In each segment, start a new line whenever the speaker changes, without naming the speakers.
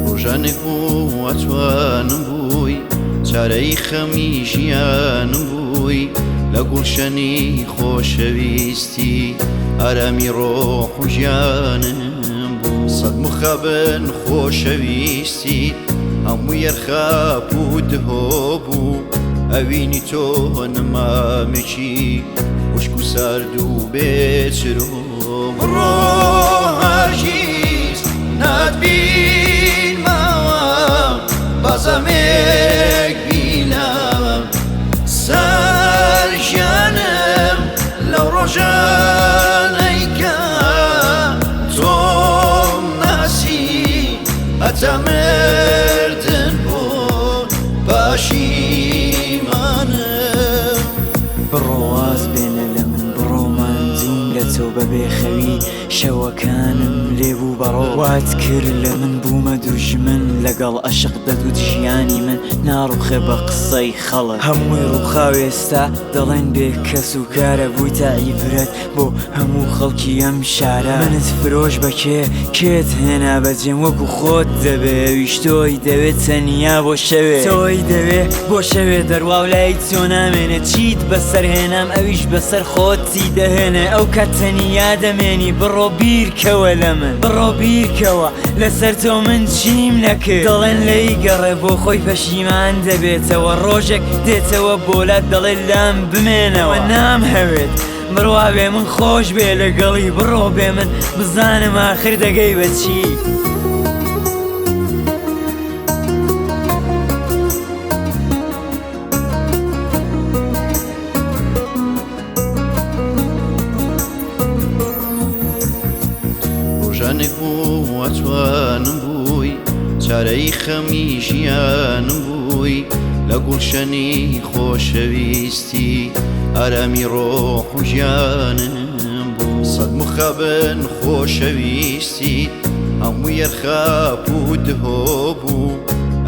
ڕۆژانێک بوو ئەتوانم بووی چارەی خەمی ژیانم بووی لە گوڵشەنی خۆشەویستی ئارامی ڕۆح و ژیانم بوو سەد مخابن خۆشەویستیت هەموو یەرخاپ و دهۆ بوو ئەوینی تۆ نمامێکی وشک و سارد و بێچرۆ بڕۆ هەرگیز ناتبینمەوە بازەمێک بیلام سەر ژیانم لەو ڕۆژانەی کە تۆم ناسی هەتا مردن بۆ پاشیمانم.
بڕۆ واز بێنە لە من بڕۆ ماندووم لە تۆ بە بێخەوی شەوەکانم لێ بوو بەڕۆ وات کرد لە من بوومە دوژمن لەگەڵ ئەشق دەدوت ژیانی من ناڕوخێ بە قسەی خەڵک هەمووی ڕووخاو ئێستا دەڵێن بێ کەس و کارە بوویتە عیبرەت بۆ هەموو خەڵکی ئەم شارە منت فرۆش بە کێ کێت هێنا بەجێم وەکو خۆت دەبێ ئەویش تۆی دەوێت تەنیا بۆ شەوێ تۆی دەوێ بۆ شەوێ دەرواو لای تۆ نامێنێ چیت بەسەر هێنام ئەویش بەسەر خۆتی دەهێنێ ئەو کات تەنیا دەمێنی بڕۆ بیرکەوە لە من بڕۆ بیرکەوە لەسەر تۆ من چیم نەکرد دەڵێن لێی گەڕێ بۆ خۆی پەشیمان دەبێتەوە ڕۆژێک دێتەوە بۆلات دەڵێ لام بمێنەوە نامهەوێت بڕوا بێ من خۆش بێ لەگەڵی بڕۆ بێ من بزانم ئاخر دەگەی بە چی.
ڕۆژانێک بوو ئەتوانم بووی چارەی خەمی ژیانم بووی لە گوڵشەنی خۆشەویستی ئارامی ڕۆح و ژیانم بوو سەد مخابن خۆشەویستیت هەموو یەرخاپ و دهۆ بوو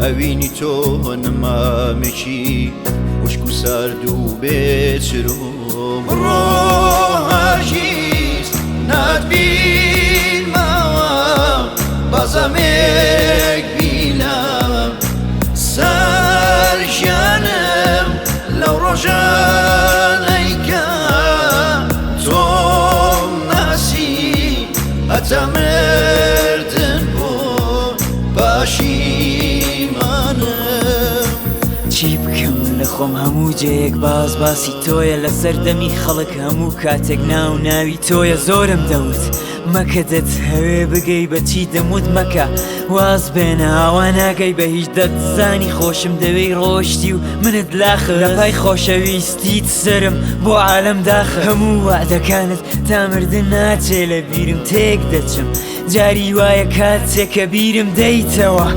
ئەوینی تۆ نمامێکی وشک و سارد و بێچرۆ بڕۆ هەرگیز ناتبینمەوە بازەمێک بیلام سەر ژیانم لەو ڕۆژانەی کە تۆم ناسی هەتا مردن بۆ پاشیمانم.
چی بکەم لە خۆم هەموو جێیەک باس باسی تۆیە لەسەر دەمی خەڵک هەموو کاتێک ناو ناوی تۆیە زۆرم دەوت مەکە دەتهەوێ بگەی بە چی دەموت مەکە واز بێنە ئاوا ناگەی بە هیچ دەتزانی خۆشم دەوێی ڕۆشتی و منت لاخست لە پای خۆشەویستیت سەرم بۆ عالەم داخست هەموو وەعدەکانت تا مردن ناچێ لە بیرم تێک دەچم جاری وایە کاتێک کە بیرم دەیتەوە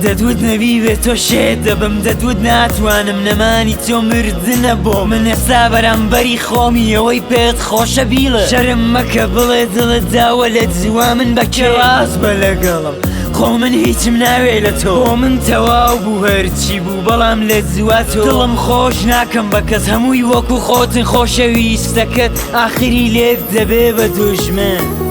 دەدوت نەبی بێ تۆ شێت دەبم دەدوت ناتوانم نەمانی تۆ مردنە بۆ من ئێستا بەرامبەری خۆمی ئەوەی پێت خۆشە بیڵێ شەرم مەکە بڵێ دڵت داوە لە جوا من بە کێ ڕاست بە لەگەڵم خۆ من هیچم ناوێ لە تۆ بۆ من تەواو بوو هەرچی بوو بەڵام لە جوا تۆ دڵم خۆش ناکەم بە کەس هەمووی وەکو خۆتن خۆشەویستەکەت ئاخری لێت دەبێ بە دوژمن.